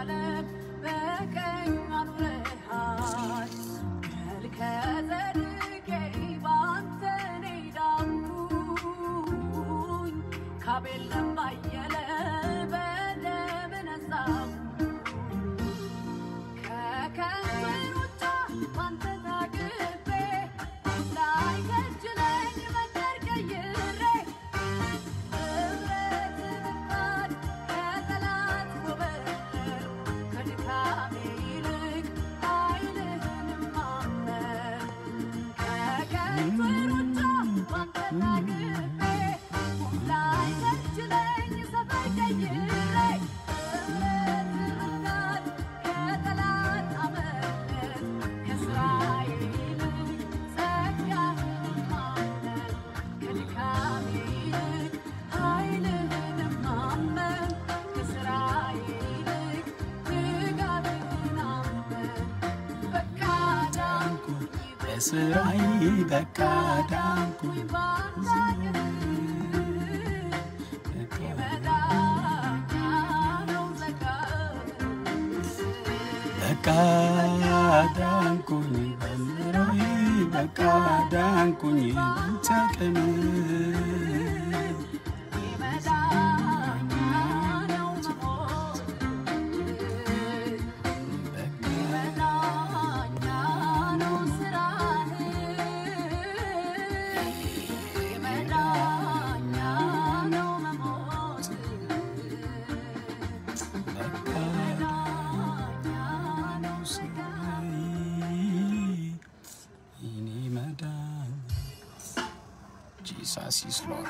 ለዘላለም በቀኝ አኑረሃል። መልከ ጼዴቄ ባንተ እኔ ዳንኩኝ፣ ከአቤል ደም ባየለ በደም ነጻሁ። ከከንቱ ሩጫ ባንተ ታቅፌ እንዳይከጅለኝ መንገድ ቀይሬ እምነት ብርታት ከጠላት ጎበዝ ከድካሜ ይልቅ ኃይልህን ማመን። ከከንቱ ሩጫ ባንተ ታቅፌ እንዳይከጅለኝ ሰፈር ቀይሬ እምነት ብርታት ከጠላት አመለጥ ከስራዬ ይልቅ ጸጋህን ማመን ከድካሜ ይልቅ ኃይልህን ማመን ከስራዬ ይልቅ ትጋትህን አመን። በቃ ዳንኩኝ በስራዬ በቃ ዳንኩኝ ባንተ አቅም የመዳኛ ነው ጸጋህ። በቃ ዳንኩኝ በስራዬ በቃ ዳንኩኝ ባንተ አቅም የመዳኛ ነው መሞት በቃ የመዳኛ ነው ስራህ የመዳኛ ነው መሞት በቃ የመዳኛ ነው ስራህ። የኔ መዳኛ Jesus is Lord.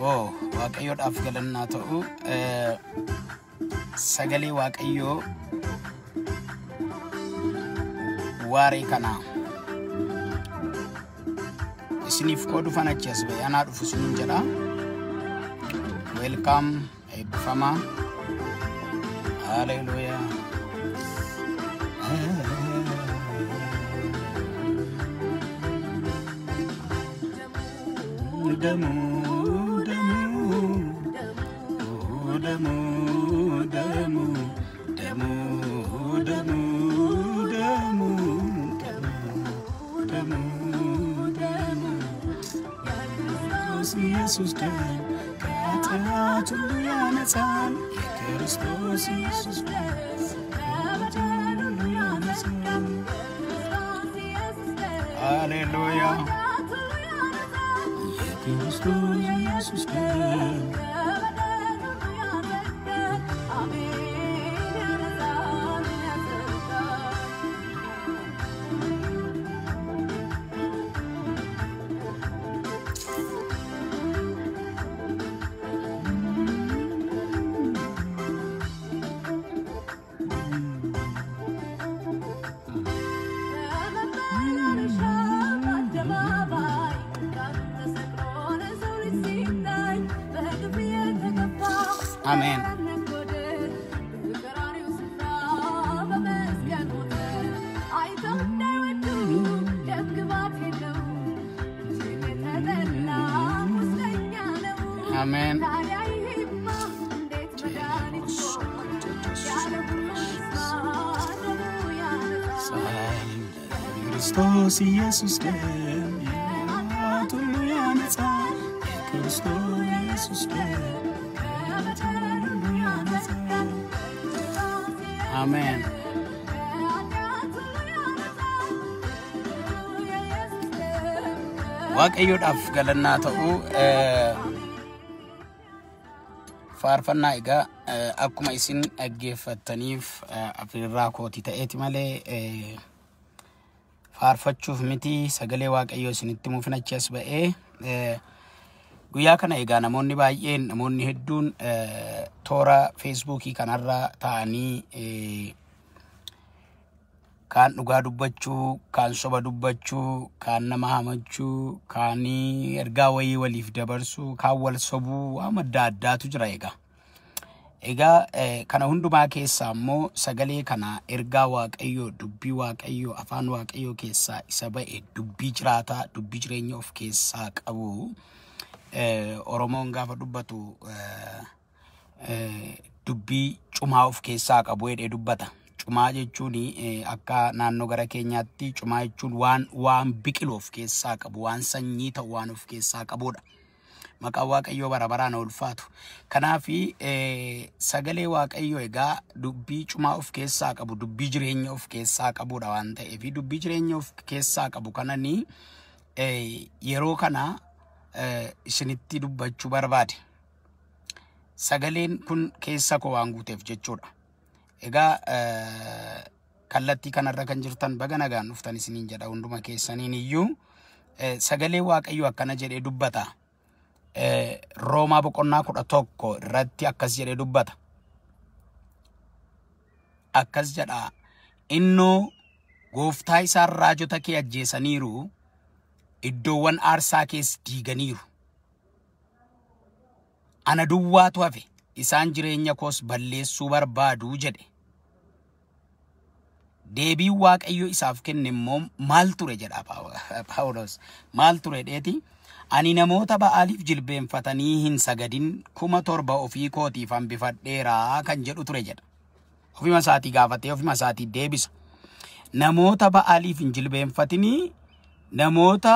Oh, Waaqayyoodhaaf galannaa ta'u sagalee Waaqayyoo waaree kanaa isiniif qoodufan achi as ba'e anaa dhufu isiniin jedha. Welcome, eebbifamaa. Haleluuyaa. ደሙ ደሙ ደሙ ደሙ ደሙ ደሙ ደሙ ደሙ ደሙ ክርስቶስ ኢየሱስ ደም ከኃጢአት ሁሉ ያነጻል። የክርስቶስ ኢየሱስ ደም ከበደል ሁሉ ያነጻል። የክርስቶስ ኢየሱስ ደም ሃሌሉያ። ከኃጢአት ሁሉ ያነጻል። የክርስቶስ ኢየሱስ ደም ከበደል ሁሉ ያነጻል። አሜን ያነጻል ያጸድቃል። በመመላለሻ በአደባባይ ቃሉ ተሰቅሎ ለሰው ልጅ ሲታይ በግፍ የተገፋ አሜን። ተነጎደ በቀራንዮ ስፍራ በመስቀል ሞተ። አይተው እንዳይወዱ ደም ግባት የለው እጅግ የተጠላ ቁስለኛ ነው። አሜን። ታዲያ ይሄማ እንዴት መድኃኒት ሆነ? ያለ ሁሉ ይስማ ደሙ ያነጻል። ክርስቶስ ኢየሱስ ደም የኃጢአት ሁሉ ያነጻል። የክርስቶስ ኢየሱስ ደም ከበደል ሁሉ ያነጻል። አሜን። ከኃጢአት ሁሉ ያነጻል። የኢየሱስ ደም Waaqayyoodhaaf galannaa ta'u faarfannaa egaa akkuma isin dhaggeeffattaniif afirraa kooti ta'eeti malee faarfachuuf miti sagalee Waaqayyoo isinitti muufin achi as ba'ee guyyaa kana egaa namoonni baay'een namoonni hedduun toora feesbuukii kanarra taa'anii kaan dhugaa dubbachuu, kaan soba dubbachuu, kaan nama hamachuu, kaan ergaa wayii waliif dabarsuu, kaan wal sobuu waan adda addaatu jira egaa. Egaa kana hundumaa keessaa immoo sagalee kana ergaa Waaqayyoo, dubbii Waaqayyoo, afaan Waaqayyoo keessaa isa ba'e dubbii jiraataa, dubbii jireenya of keessaa qabu Oromoon gaafa dubbatu Dubbii cumaa of keessaa qabu jedhee dubbata. Cumaa jechuun akka naannoo gara keenyaatti cumaa jechuun waan biqilu of keessaa qabu, waan sanyii ta'u waan of keessaa qabudha. Maqaan Waaqayyoo bara baraan haa ulfaatu. Kanaaf sagalee Waaqayyoo egaa dubbii cumaa of keessaa qabu, dubbii jireenya of keessaa qabudha waan ta'eef, dubbii jireenya of keessaa qabu kananii yeroo kana isinitti dubbachuu barbaade. Sagaleen kun keessa koo waan guuteef jechuudha. Egaa kallattii kanarra kan jirtan baga nagaan dhuftan isiniin jedha hunduma keessaniin iyyuu. Sagalee Waaqayyoo akkana jedhee dubbata. Roomaa boqonnaa 11 irratti akkas jedhee dubbata. Akkas jedha. Innoo gooftaa isaan raajota kee ajjeesaniiru, iddoowwan aarsaa kees diiganiiru. Ana duwwaatu hafe, isaan jireenya koos balleessuu barbaadu jedhe. Deebiin Waaqayyo isaaf kenne immoo maal ture jedha Phaawulos. Maal ture dheeti? Ani namoota Ba'aaliif jilbeenfatanii hin sagadin 7,000 ofii kootiif hambifadheeraa kan jedhu ture jedha. Ofima isaatii gaafatee ofima isaatii deebisa. Namoota Ba'aaliif hin jilbeenfatinii namoota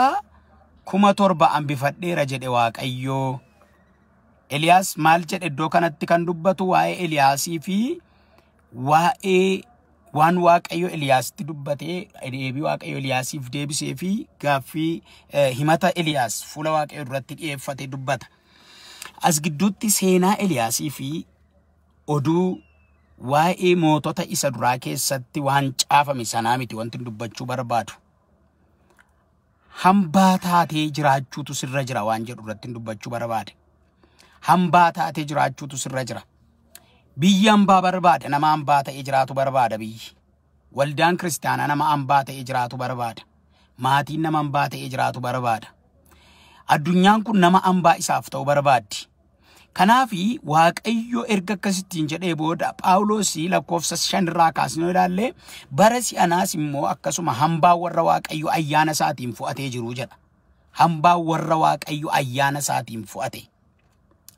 7,000 hambifadheera jedhe Waaqayyoo. Eliyaas maal jedhe iddoo kanatti kan dubbatu waa'ee Eliyaasii fi waa'ee waan Waaqayyo Eliyaasitti dubbatee, deebii Waaqayyo Eliyaasiif deebisee fi gaaffii himata Eliyaas fuula Waaqayyo duratti dhiyeeffate dubbata. As gidduutti seenaa Eliyaasii fi oduu waa'ee mootota isa duraa keessatti waan caafame sanaa miti wanti dubbachuu barbaadu. Hambaa taatee jiraachuutu sirra jira waan jedhu irratti dubbachuu barbaade. Hambaa taatee jiraachuutu sirra jira. Biyyi hambaa barbaada, nama hambaa ta'ee jiraatu barbaada biyyi. Waldaan kiristaanaa nama hambaa ta'ee jiraatu barbaada. Maatiin nama hambaa ta'ee jiraatu barbaada. Addunyaan kun nama hambaa isaaf ta'u barbaaddi. Kanaafi Waaqayyo erga akkasittiin jedhee booda Phaawulos lakkoofsa 5 irraa kaasnee ilaalle, bara si'anaas immoo akkasuma hambaa warra Waaqayyo ayyaana isaatiin fo'atee jiru jedha. Hambaa warra Waaqayyo ayyaana isaatiin fo'ate.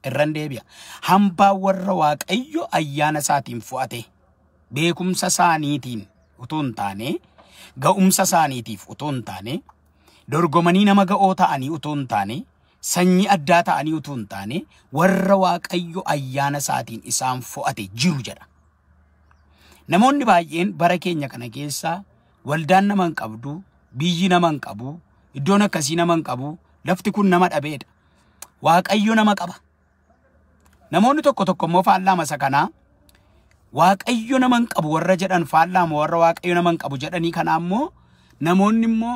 Irran deebi'a. Hambaa warra Waaqayyo ayyaana isaatiin fo'ate. Beekumsa isaaniitiin utuu hin taane, ga'umsa isaaniitiif utuu hin taane, dorgomanii nama ga'oo ta'anii utuu hin taane, sanyii addaa ta'anii utuu hin taane, warra Waaqayyo ayyaana isaatiin isaan fo'ate jiru jedha. Namoonni baay'een bara keenya kana keessa waldaan nama hin qabdu, biyyi nama hin qabu, iddoon akkasii nama hin qabu, lafti kun nama dhabeedha. Waaqayyo nama qaba. Namoonni tokko tokko immoo faallaa masa kanaa Waaqayyo nama hin qabu warra jedhan, faallaa warra Waaqayyo nama hin qabu jedhanii kanaa immoo namoonni immoo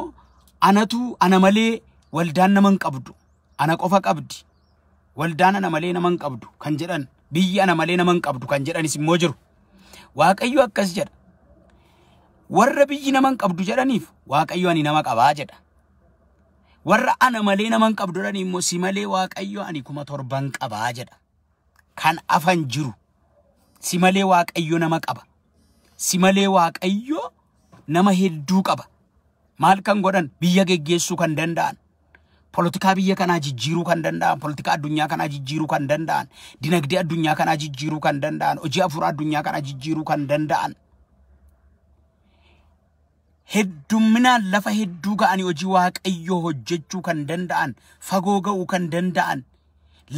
anatu ana malee waldaan nama hin qabdu, ana qofa qabdi, waldaan ana malee nama hin qabdu kan jedhan, biyyi ana malee nama hin qabdu kan jedhanis immoo jiru. Waaqayyo akkas jedha. Warra biyyi nama hin qabdu jedhaniif Waaqayyo ani nama qabaa jedha. Warra ana malee nama hin qabdu jedhanii immoo si malee Waaqayyo ani 7,000 qabaa jedha. Kan afan jiru. Si malee Waaqayyo nama qaba. Si malee Waaqayyo nama hedduu qaba. Maal kan godhan? Biyya geggeessuu kan danda'an, polotikaa biyya kanaa jijjiiruu kan danda'an, polotikaa addunyaa kanaa jijjiiruu kan danda'an, dinagdee addunyaa kanaa jijjiiruu kan danda'an, hojii hafuuraa addunyaa kanaa jijjiiruu kan danda'an. Heddumminaan lafa hedduu ga'anii hojii Waaqayyoo hojjechuu kan danda'an, fagoo ga'uu kan danda'an,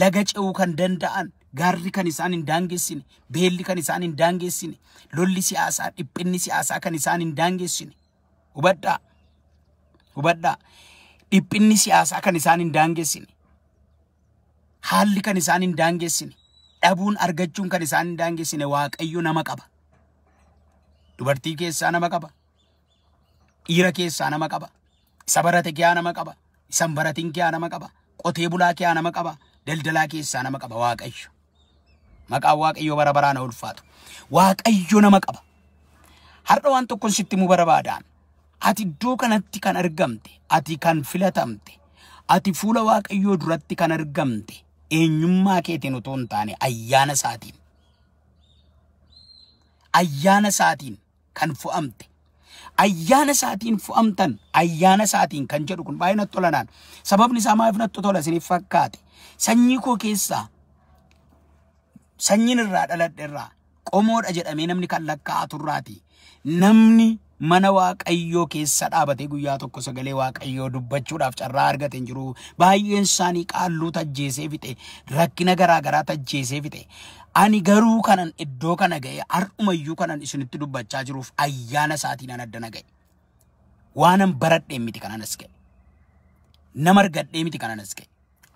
laga ce'uu kan danda'an, gaarri kan isaan hin daangessine, beelli kan isaan hin daangessine, lolli siyaasaa, dhiphinni siyaasaa kan isaan hin daangessine. Hubadhaa. Hubadhaa. Dhiphinni siyaasaa kan isaan hin daangessine. Haalli kan isaan hin daangessine. Dhabuun argachuun kan isaan hin daangessine Waaqayyo nama qaba. Dubartii keessaa nama qaba. Dhiira keessaa nama qaba. Isa barate kiyaa nama qaba. Isa hin baratin kiyaa nama qaba. Qotee bulaa kiyaa nama qaba. Daldalaa keessaa nama qaba Waaqayyo. Maqaan Waaqayyoo bara baraan haa ulfaatu. Waaqayyo nama qaba. Har'a waan tokkoon sitti himuu barbaadaan. Ati iddoo kanatti kan argamte, ati kan filatamte, ati fuula Waaqayyoo duratti kan argamte, eenyummaa keetiin utuu hin taane ayyaana isaatiin. Ayyaana isaatiin kan fo'amte. Ayyaana isaatiin fo'amtan, ayyaana isaatiin kan jedhu kun baay'ee natti tola naan. Sababni isaa maaliif natti tola isiniif fakkaate? Sanyii koo keessaa, Sanyiin irraa dhaladhe irraa qomoodha jedhamee namni kan lakkaa'atu irraati. Namni mana Waaqayyoo keessa dhaabatee guyyaa tokko sagalee Waaqayyoo dubbachuudhaaf carraa argate hin jiru. Baay'een isaanii qaalluu tajjeesee fixe, rakkina garaa garaa tajjeesee fixe. Ani garuu kanan iddoo kana ga'e har'umayyuu kanan isinitti dubbachaa jiruuf ayyaana isaatiin an addana ga'e. Waanan baradheen miti kanan as ga'e. Nama argadhee miti kanan as ga'e.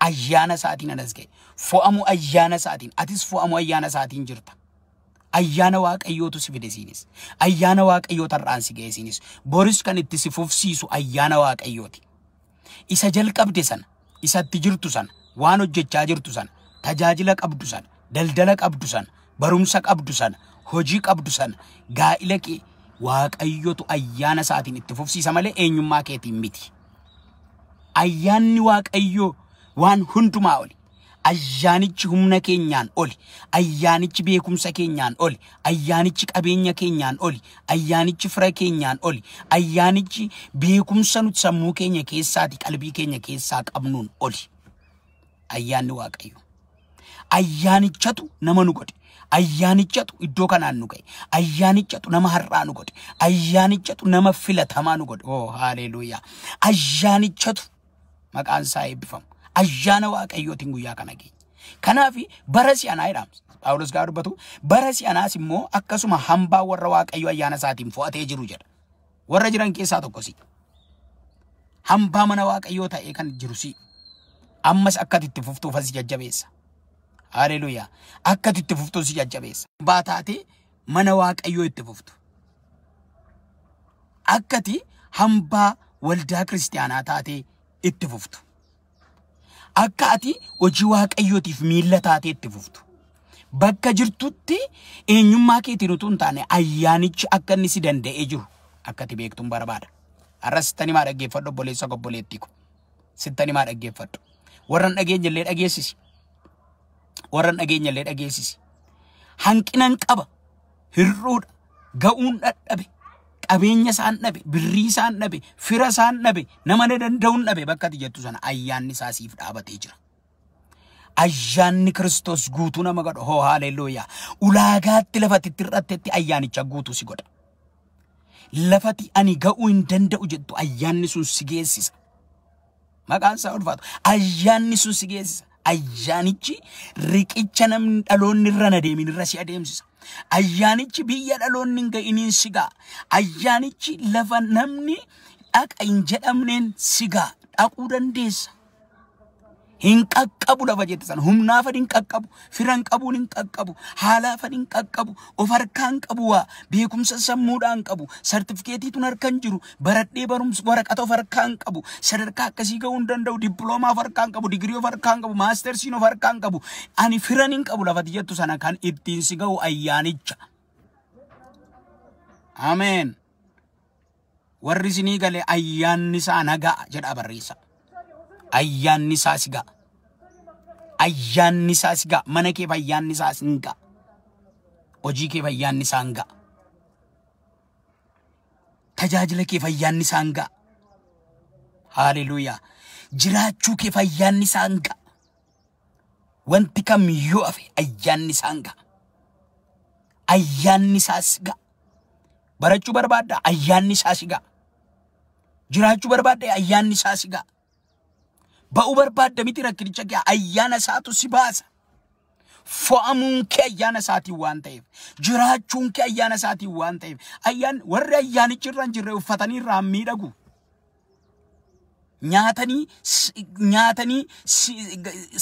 Ayyaana isaatiin anas ga'e. Fo'amu ayyaana isaatiin. Atis fo'amu ayyaana isaatiin jirta. Ayyaana Waaqayyootu si fide siinis. Ayyaana Waaqayyoo tarraan si ga'e siinis. Boris kan itti si fufsiisu ayyaana Waaqayyooti. Isa jalqabde sana, isatti jirtu sana, waan hojjechaa jirtu sana, tajaajila qabdu sana, daldala qabdu sana, barumsa qabdu sana, hojii qabdu sana, gaa'ila kee Waaqayyotu ayyaana isaatiin itti fufsiisa malee eenyummaa keetiin miti. Ayyaanni Waaqayyoo waan hundumaa oli. Ayyaanichi humna keenyaan oli. Ayyaanichi beekumsa keenyaan oli. Ayyaanichi qabeenya keenyaan oli. Ayyaanichi fira keenyaan oli. Ayyaanichi beekumsa nuti sammuu keenya keessaati qalbii keenya keessaa qabnuun oli. Ayyaanni Waaqayyoo. Ayyaanichatu nama nu godhe. Ayyaanichatu iddoo kanaan nu ga'e. Ayyaanichatu nama har'aa nu godhe. Ayyaanichatu nama filatamaa nu godhe. Oh, haleluuyaa. Ayyaanichatu maqaan isaa eebbifamu. Ayyaana Waaqayyootiin guyyaa kana geenye. Kanaaf bara si'anaa jedhama. Phaawulos gaafa dubbatu bara si'anaas immoo akkasuma hambaa warra Waaqayyo ayyaana isaatiin fo'atee jiru jedha. Warra jiran keessaa tokko si. Hambaa mana Waaqayyoo ta'ee kan jiru si. Ammas akka itti fuftuuf as jajjabeessa. Haleluuyaa. Akka itti fuftuuf si jajjabeessa. Hambaa taatee mana Waaqayyoo itti fuftu. Akkati hambaa waldaa kiristaanaa taatee itti fuftu. Akka ati hojii Waaqayyootiif miilla taatee itti fuftu. Bakka jirtutti eenyummaa keetiin utuu hin taane ayyaanichi akka inni si danda'ee jiru akka ati beektuun barbaada. Har'a sittani maa dhaggeeffadhu obboleessa obboleettii ko. Sittani maa dhaggeeffadhu. Warra hin dhageenye illee dhageessisi. Warra hin dhageenye illee dhageessisi. Hanqinan qaba. Hir'uudha. Ga'uun dadhabe. Qabeenya isaan dhabe, birrii isaan dhabe, fira isaan dhabe, nama na danda'uun dhabe bakka ati jettu sana ayyaanni isaa siif dhaabatee jira. Ayyaanni Kiristoos guutuu nama godha. Hoo haleluuyaa. Ulaagaatti lafatti itti hir'attetti ayyaanicha guutuu si godha. Lafati ani ga'uu hin danda'u jettu ayyaanni sun si geessisa. Maqaan isaa ulfaatu. Ayyaanni sun si geessisa. Ayyaanichi riqicha namni dhaloonni irra na deemin irra si adeemsisa. Ayyaanichi biyya dhaloonni hin ga'iniin si ga'a. Ayyaanichi lafa namni dhaqa hin jedhamneen si ga'a. Dhaquu dandeessa. Hin qaqqabu lafa jette sana humnaafan hin qaqqabu, firan qabuun hin qaqqabu, haalaafan hin qaqqabu, of harkaan qabu waa beekumsa sammuudhaan qabu, sartifikeetiituun harkan jiru, baradhee barumsa waraqata of harkaan qabu, sadarkaa akkasii ga'uu hin danda'u, dippiloomaa of harkaan qabu, digirii of harkaan qabu, maastersiin of harkaan qabu, ani firan hin qabu lafa jettu sana kan ittiin si ga'u ayyaanicha. Ameen. Warri isinii galee ayyaanni isaa na ga'a jedha barreessa. Ayyaanni isaa si ga'a. Ayyaanni isaa si ga'a. Mana keef ayyaanni isaa si ga'a. Hojii keef ayyaanni isaa hin ga'a. Tajaajila keef ayyaanni isaa hin ga'a. Haleluuyaa. Jiraachuu keef ayyaanni isaa hin ga'a. Wanti kamiyyuu hafe ayyaanni isaa hin ga'a. Ayyaanni isaa si ga'a. Barachuu barbaadda ayyaanni isaa si ga'a. Jiraachuu barbaadda ayyaanni isaa si ga'a. Ba'uu barbaadda miti rakkinicha kee ayyaana isaatu si baasa. Fo'amuun kee ayyaana isaatiin waan ta'eef, jiraachuun kee ayyaana isaatiin waan ta'eef, ayyaan warri ayyaanichi irra hin jirre uffatanii irraa miidhagu. Nyaatanii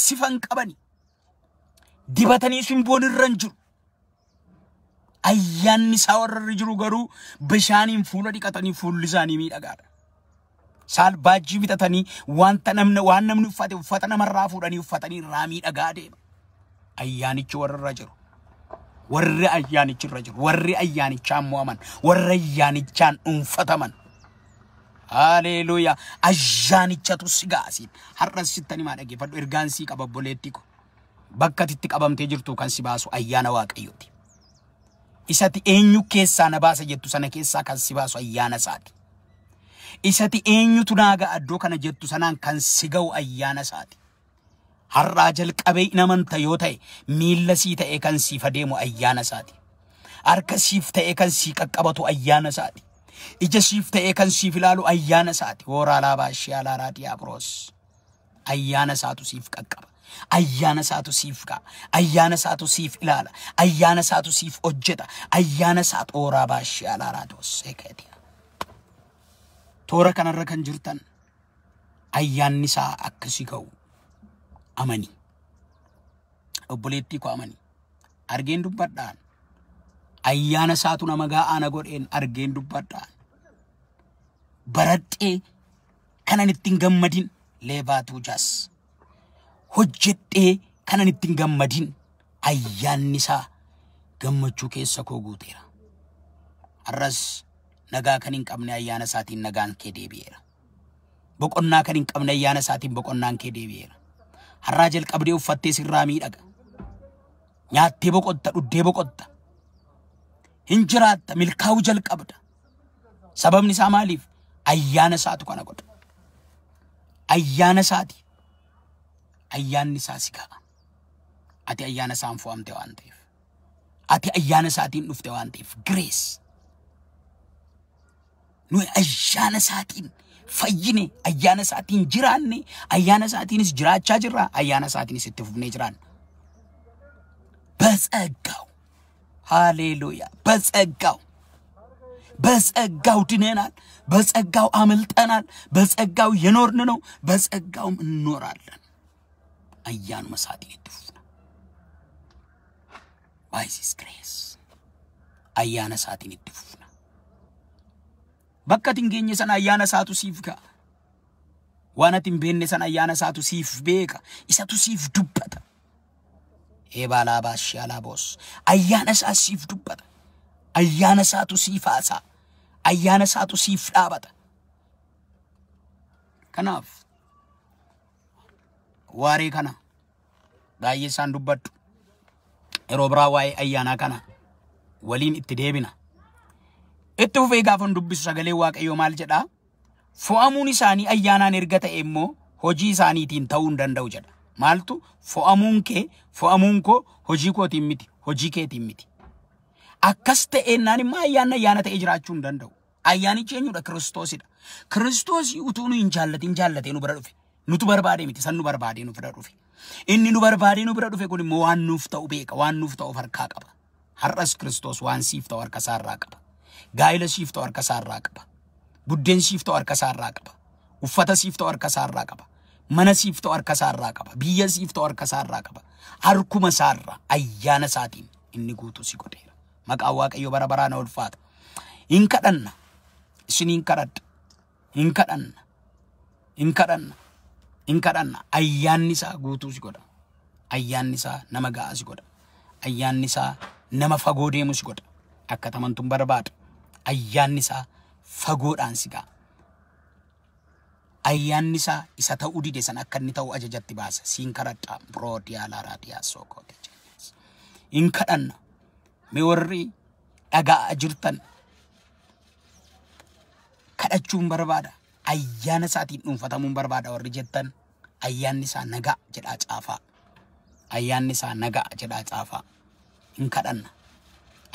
sifan qabani. Dibatanii simboon irra hin jiru. Ayyaanni isaa warra irra jiru garuu bishaaniin fuula dhiqatanii fuulli isaanii miidhagaadha. Saalbaajii bitatanii wanta namni waan namni uffate uffata namarraa fuudhanii uffatanii irraa miidhagaa deema. Ayyaanichi warra irra jiru. Warri ayyaanichi irra jiru. Warri ayyaanichaan mo'aman. Warri ayyaanichaan dhuunfataman. Haleluuyaa. Ayyaanichatu si gaasiin. Har'a sittani maa dhaggeeffadhu ergaan sii qaba obboleettii ko. Bakka itti qabamtee jirtu kan si baasu ayyaana Waaqayyooti. Isati eenyu keessaa na baasa jettu sana keessaa kan si baasu ayyaana isaati. Isati eenyutu naa ga'a iddoo kana jettu sanaan kan si ga'u ayyaana isaati. Har'aa jalqabee hin amanta yoo ta'e miilla sii ta'ee kan siif adeemu ayyaana isaati. Harka siif ta'ee kan sii qaqqabatu ayyaana isaati. Ija siif ta'ee kan siif ilaalu ayyaana isaati. Hooraalaa baashii alaaraa diiyaabiroos. Ayyaana isaatu siif qaqqaba. Ayyaana isaatu siif ka'a. Ayyaana isaatu siif ilaala. Ayyaana isaatu siif hojjeta. Ayyaana isaatu hooraa baashii alaaraa doossee keetiya. Toora kanarra kan jirtan ayyaanni isaa akkasii ga'u amani. Obboleettii koo amani. Argeen dubbadhaan. Ayyaana isaatu nama gaa'aa na godheen argeen dubbadhaan. Baradhee kanan ittiin gammadin leebaatuu jaas. Hojjedhee kanan ittiin gammadin ayyaanni isaa gammachuu keessa koo guuteera. Har'as nagaa kan hin qabne ayyaana isaatiin nagaan kee deebi'eera. Boqonnaa kan hin qabne ayyaana isaatiin boqonnaan kee deebi'eera. Har'aa jalqabdee uffattee sirraa miidhaga. Nyaattee boqotta, dhuddee boqotta. Hin jiraatta, milkaa'uu jalqabda. Sababni isaa maaliif? Ayyaana isaatu kana godha. Ayyaana isaati. Ayyaanni isaa si ga'a. Ati ayyaana isaan fo'amte waan ta'eef. Ati ayyaana isaatiin dhufte waan ta'eef. Grace. Nuyi ayyaana isaatiin fayyine, ayyaana isaatiin jiraanne, ayyaana isaatiinis jiraachaa jirra, ayyaana isaatiinis itti fufnee jiraanna. በጸጋው ሃሌሉያ፣ በጸጋው በጸጋው ድነናል፣ በጸጋው አምልጠናል፣ በጸጋው የኖርን ነው፣ በጸጋውም እንኖራለን። Ayyaanuma isaatiin itti fufna. By His grace ayyaana isaatiin itti fufna. Bakka ati hin geenye sana ayyaana isaatu siif ga'a. Waan ati hin beekne sana ayyaana isaatu siif beeka. Isatu siif dubbata. Eebaalaa baashii alaa boos. Ayyaana isaa siif dubbata. Ayyaana isaatu siif haasa'a. Ayyaana isaatu siif dhaabata. Kanaaf waaree kana baay'ee isaan dubbadhu. Yeroo biraa waa'ee ayyaanaa kana waliin itti deebina. Itti fufee gaafa dubbisu sagalee Waaqayyoo maal jedhaa? Fo'amuun isaanii ayyaanaan erga ta'e immoo hojii isaaniitiin ta'uu hin danda'u jedha. Maaltu fo'amuun kee fo'amuun koo hojii kootiin miti, hojii keetiin miti. Akkas ta'eennaan immoo ayyaanni ayyaana ta'ee jiraachuu hin danda'u. Ayyaanichi eenyudha? Kiristoosidha. Kiristoos utuu nu hin jaallatin jaallatee nu bira dhufe. Nutu barbaadee miti, san nu barbaadee nu bira dhufe. Inni nu barbaadee nu bira dhufe kun immoo waan nuuf ta'u beeka, waan nuuf ta'u harkaa qaba. Har'as Kiristoos waan siif ta'u harka isaarraa qaba. Gaa'ila siif ta'u harka isaarraa qaba. Buddeen siif ta'u harka isaarraa qaba. Uffata siif ta'u harka isaarraa qaba. Mana siif ta'u harka isaarraa qaba. Biyya siif ta'u harka isaarraa qaba. Harkuma isaarraa ayyaana isaatiin inni guutuu si godheera. Maqaan Waaqayyoo bara baraan ulfaata. Hin kadhanna. Isiniin kadhadha. Hin kadhanna. Hin kadhanna. Hin kadhanna. Ayyaanni isaa guutuu si godha. Ayyaanni isaa nama ga'aa si godha. Ayyaanni isaa nama fagoo deemu si godha. Akka tamantuun barbaada. Ayyaanni isaa fagoodhaan si ga'a. Ayyaanni isaa isa ta'uu dide sana akka inni ta'u ajajatti baasa. Siin kadhadha. Biroodiyaa laaraadiyaa sookoote. Hin kadhanna. Mee warri dhaga'aa jirtan kadhachuun barbaada. Ayyaana isaatiin dhuunfatamuun barbaada warri jettan ayyaanni isaa nagaa jedhaa caafaa. Ayyaanni isaa nagaa jedhaa caafaa. Hin kadhanna.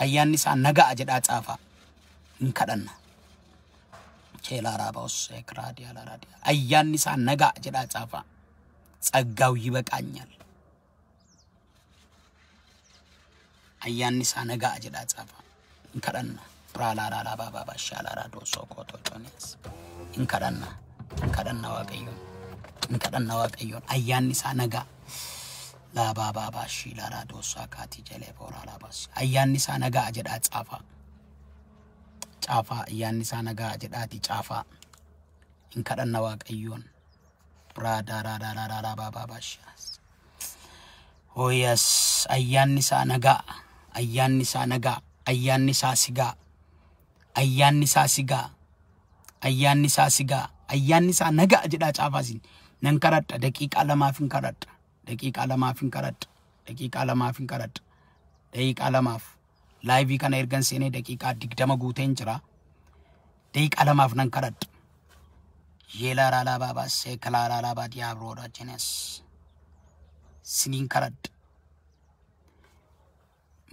Ayyaanni isaa nagaa jedhaa caafaa. Hin kadhanna. Cheelaaraa baos ekraadiyaa laaraadiyaa. Ayyaanni isaa nagaa jedhaa caafaa. ጸጋው ይበቃኛል። Ayyaanni isaa nagaa jedhaa caafaa. Hin kadhanna. Biraalaaraa baabaa shaalaaraa doosoo kootoo coonees. Hin kadhanna. Hin kadhanna Waaqayyoon. Hin kadhanna Waaqayyoon. Ayyaanni isaa nagaa. Laabaa baabaa shiilaaraa doosoo akaatii jalee booraalaa baas. Ayyaanni isaa nagaa jedhaa caafaa. Caafaa ayyaanni isaa nagaa jedhaati caafaa. Hin kadhanna Waaqayyoon. Biraadaaraadaaraa baabaa baashaas. Oh yes, ayyaanni isaa nagaa. Ayyaanni isaa nagaa. Ayyaanni isaa sigaa. Ayyaanni isaa sigaa. Ayyaanni isaa sigaa. Ayyaanni isaa nagaa jedhaa caafaasin. Nan kadhadha. Daqiiqaa lamaaf hin kadhadha. Daqiiqaa lamaaf hin kadhadha. Daqiiqaa lamaaf hin kadhadha. Daqiiqaa lamaaf. Laayivii kana ergan seenee daqiiqaa 20 guuteen jira. Daqiiqaa lamaaf nan kadhadha. Yeelaaraa laabaa baasee kalaaraa laabaa diyaabroodha jenes. Siniin kadhadha.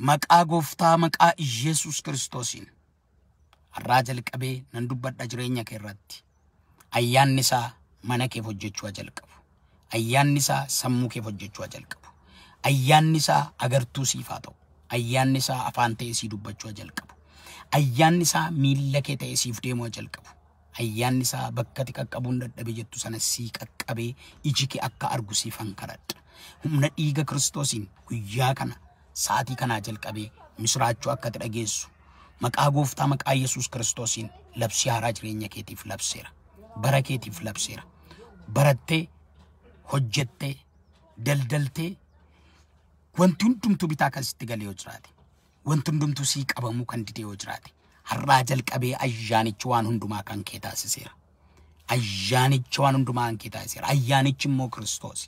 Maqaa gooftaa maqaa Iyesuus Kiristoosiin har'aa jalqabee nan dubbadha jireenya kee irratti. Ayyaanni isaa mana keef hojjechuu haa jalqabu. Ayyaanni isaa sammuu keef hojjechuu haa jalqabu. Ayyaanni isaa agartuu siif haa ta'u. Ayyaanni isaa afaan ta'ee sii dubbachuu haa jalqabu. Ayyaanni isaa miilla kee ta'ee siif deemuu haa jalqabu. Ayyaanni isaa bakka ati qaqqabuun dadhabe jettu sana sii qaqqabee iji kee akka argu siifan kadhadha. Humna dhiiga Kiristoosiin guyyaa kana sa'aatii kanaa jalqabee misiraachuu akka ati dhageessu maqaa gooftaa maqaa Yesuus Kiristoosiin labsii haaraa jireenya keetiif labseera. Bara keetiif labseera. Barattee, hojjettee, daldaltee wanti hundumtuu bitaa akkasitti galee yoo jiraate, wanti hundumtuu sii qabamuu kan dide yoo jiraate, har'aa jalqabee ayyaanichi waan hundumaa kan kee taasiseera. Ayyaanichi waan hundumaa kan kee taasiseera. Ayyaanichi immoo Kiristoos.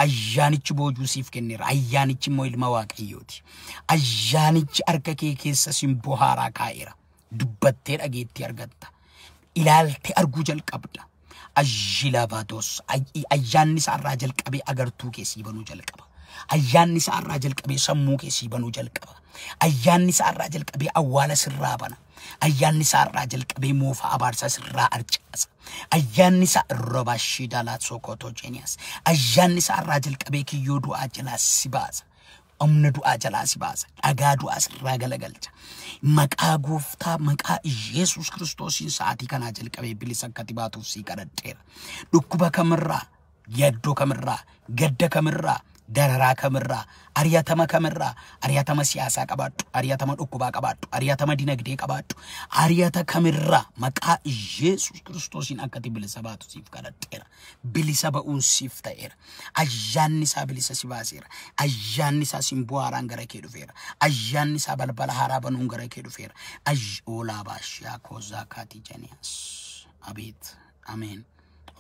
Ayyaanichi boojuu siif kenneera. Ayyaanichi immoo ilma Waaqayyooti. Ayyaanichi harka kee keessa simboo haaraa kaa'eera. Dubbattee dhageettii argatta. Ilaaltee arguu jalqabda. Ayyilabatos. Ayyaanni isaa irraa jalqabee agartuu kee sii banuu jalqaba. Ayyaanni isaa irraa jalqabee sammuu kee sii banuu jalqaba. Ayyaanni isaa irraa jalqabee awwaala sirraa bana. Ayyaanni isaa irraa jalqabee moofa abaarsaa sirraa arcaasa. Ayyaanni isaa robaashii daalaa sokootoo jeeniyaas. Ayyaanni isaa irraa jalqabee kiyyoo du'aa jalaa si baasa. Humna du'aa jalaa si baasa. Dhagaa du'aa sirraa galagalcha. Maqaa gooftaa maqaa Iyesuus Kiristoosiin sa'aatii kanaa jalqabee bilisa akka ati baatuuf sii kadhadheera. Dhukkuba kamirraa, yaaddoo kamirraa, gadda kamirraa, dararaa kamirraa, ari'atama kamirraa, ari'atama siyaasaa qabaadhu, ari'atama dhukkubaa qabaadhu, ari'atama dinagdee qabaadhu, ari'ata kamirraa maqaa Iyesuus Kiristoosiin akka ati bilisa baatu siif kadhadheera. Bilisa ba'uun siif ta'eera. Ayyaanni isaa bilisa si baaseera. Ayyaanni isaa simboo haaraan gara kee dhufeera. Ayyaanni isaa balbala haaraa banuun gara kee dhufeera. Ayyoolaa baashiyaa koozaa kaatii janiyaas. Abeet. Ameen.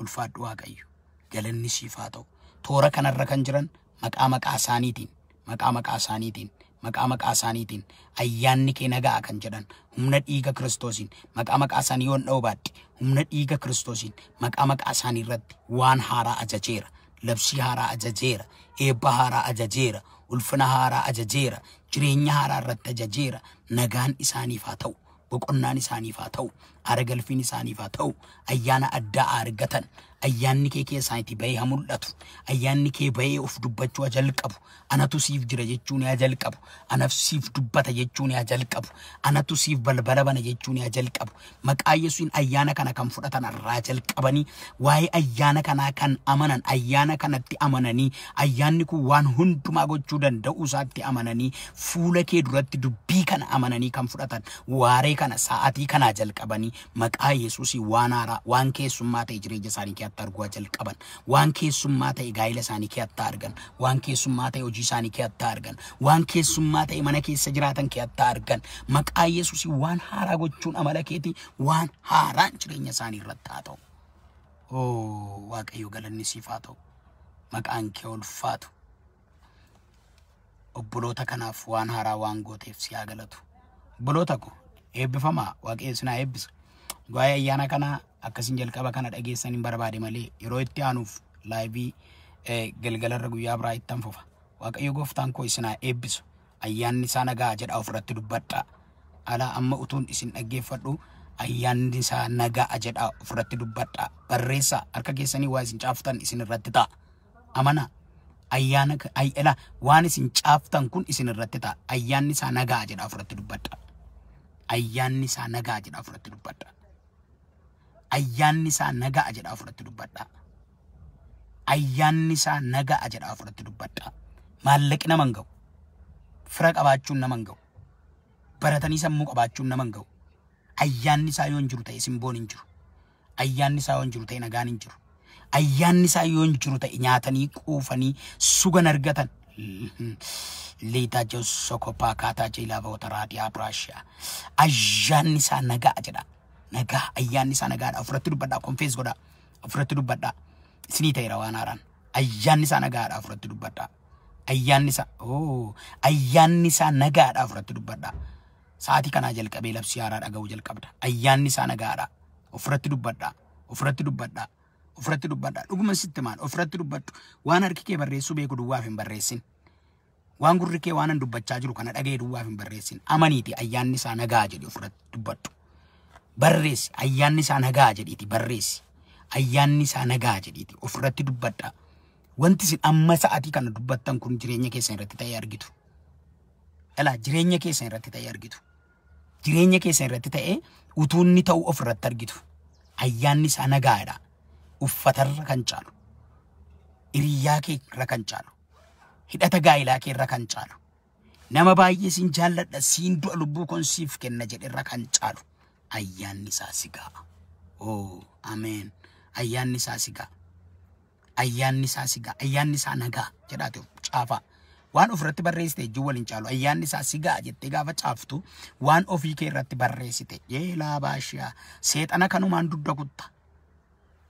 Ulfaadhu Waaqayyo. Galanni siif haa ta'u. Toora kanarra kan jiran maqaa maqaa isaaniitiin, maqaa maqaa isaaniitiin, maqaa maqaa isaaniitiin ayyaanni kee nagaa kan jedhan humna dhiiga Kiristoosiin maqaa maqaa isaanii yoon dha'u baadhe humna dhiiga Kiristoosiin maqaa maqaa isaanii irratti waan haaraa ajajeera. Labsii haaraa ajajeera. Eebba haaraa ajajeera. Ulfina haaraa ajajeera. Jireenya haaraa irratti ajajeera. Nagaan isaaniif haa ta'u. Boqonnaan isaaniif haa ta'u. Aara galfiin isaaniif haa ta'u. Ayyaana addaa haa argatan. Ayyaanni kee keessaa itti bahee haa mul'atu. Ayyaanni kee bahee of dubbachuu haa jalqabu. Anatu siif jira jechuun haa jalqabu. Anaf siif dubbata jechuun haa jalqabu. Anatu siif balbala bana jechuun haa jalqabu. Maqaa Yesuusiin ayyaana kana kan fudhatan irraa jalqabanii waa'ee ayyaana kanaa kan amanan ayyaana kanatti amananii ayyaanni kun waan hundumaa gochuu danda'uu isaatti amananii fuula kee duratti dubbii kana amananii kan fudhatan waaree kana sa'aatii kanaa jalqabanii maqaa Yesuusii waan haaraa waan keessummaa ta'e jireenya isaanii keessatti arguu haa jalqaban. Waan keessummaa ta'e gaa'ila isaanii keessatti argan. Waan keessummaa ta'e hojii isaanii keessatti argan. Waan keessummaa ta'e mana keessa jiraatan keessatti argan. Maqaa Yesuusii waan haaraa gochuun amala keetii waan haaraan jireenya isaanii irratti haa ta'u. Oo Waaqayyo galanni siif haa ta'u. Maqaan kee ulfaatu. Obboloota kanaaf waan haaraa waan gooteef si haa galatu. Obboloota ko eebbifamaa Waaqayyo isin haa eebbisu. Waa'ee ayyaana kanaa akkasiin jalqaba kana dhageessan hin barbaade malee yeroo itti aanuuf laayivii galgalarra guyyaa biraa ittan fufa. Waaqayyo gooftaan koo isin haa eebbisu. Ayyaanni isaa nagaa jedha ofirratti dubbadhaa. Alaa amma utuun isin dhaggeeffadhu ayyaanni isaa nagaa jedha ofirratti dubbadhaa. Barreessaa harka keessanii waa isin caaftan isin irratti ta'a. Amana ayyaana ilaa waan isin caaftan kun isin irratti ta'a. Ayyaanni isaa nagaa jedha ofirratti dubbadhaa. Ayyaanni isaa nagaa jedha ofirratti dubbadhaa. Ayyaanni isaa nagaa jedha ofirratti dubbadhaa. Ayyaanni isaa nagaa jedha ofirratti dubbadhaa. Maallaqi nama hin ga'u. Fira qabaachuun nama hin ga'u. Baratanii sammuu qabaachuun nama hin ga'u. Ayyaanni isaa yoo hin jiru ta'e simboon hin jiru. Ayyaanni isaa yoo hin jiru ta'e nagaan hin jiru. Ayyaanni isaa yoo hin jiru ta'e nyaatanii quufanii sugan argatan. Liitaa josokopaa kaataa jeelaa boota raadiyaa biraashiyaa. Ayyaanni isaa nagaa jedha. Nagaa ayyaanni isaa nagaadha. Ofirratti dubbadhaa. Konfees godhaa. Ofirratti dubbadhaa. Isinii ta'eera waan haaraan. Ayyaanni isaa nagaadha. Ofirratti dubbadhaa. Ayyaanni isaa oo ayyaanni isaa nagaadha. Ofirratti dubbadhaa. Sa'aatii kanaa jalqabee labsii haaraa dhaga'uu jalqabda. Ayyaanni isaa nagaadha. Ofirratti dubbadhaa. Ofirratti dubbadhaa. Ofirratti dubbadhaa. Dhuguma sitti maan ofirratti dubbadhu. Waan harki kee barreessuu beeku duwwaaf hin barreessin. Waan gurri kee waan an dubbachaa jiru kana dhaga'e duwwaaf hin barreessin. Amaniiti ayyaanni isaa nagaa jedhi ofirratti dubbadhu. Barreessi, ayyaanni isaa nagaa jedhiiti barreessi. Ayyaanni isaa nagaa jedhiiti ofirratti dubbadha. Wanti isin amma sa'atii kana dubbattan kun jireenya keessan irratti ta'ee argitu. Elaa, jireenya keessan irratti ta'ee argitu. Jireenya keessan irratti ta'ee utuu inni ta'u ofirratti argitu. Ayyaanni isaa nagaadha. Uffatarra kan caalu. Hiriyyaa kee irra kan caalu. Hidhata gaa'ilaa kee irra kan caalu. Nama baay'ee siin jaalladha, siin du'a, lubbuu koon siif kenna jedhe irra kan caalu. Ayyaanni isaa si ga'a. Oh, ameen. Ayyaanni isaa si ga'a. Ayyaanni isaa si ga'a. Ayyaanni isaa nagaa jedhaate caafaa. Waan ofirratti barreessite ijji waliin caalu. Ayyaanni isaa si ga'a jettee gaafa caaftu waan ofii kee irratti barreessite. Yeelaa baashiyaa. Seexana kanumaan dugda kutta.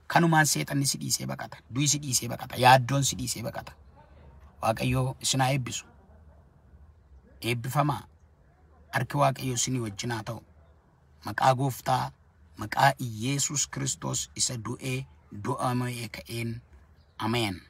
Kanumaan seexanni si dhiisee baqata. Du'i si dhiisee baqata. Yaaddoon si dhiisee baqata. Waaqayyoo isin haa eebbisu. Eebbifamaa. Harki Waaqayyoo isinii wajjin haa ta'u. Maqaa Gooftaa, maqaa Iyeesus Kiristoos isa du'ee du'a mo'ee ka'een. Ameen.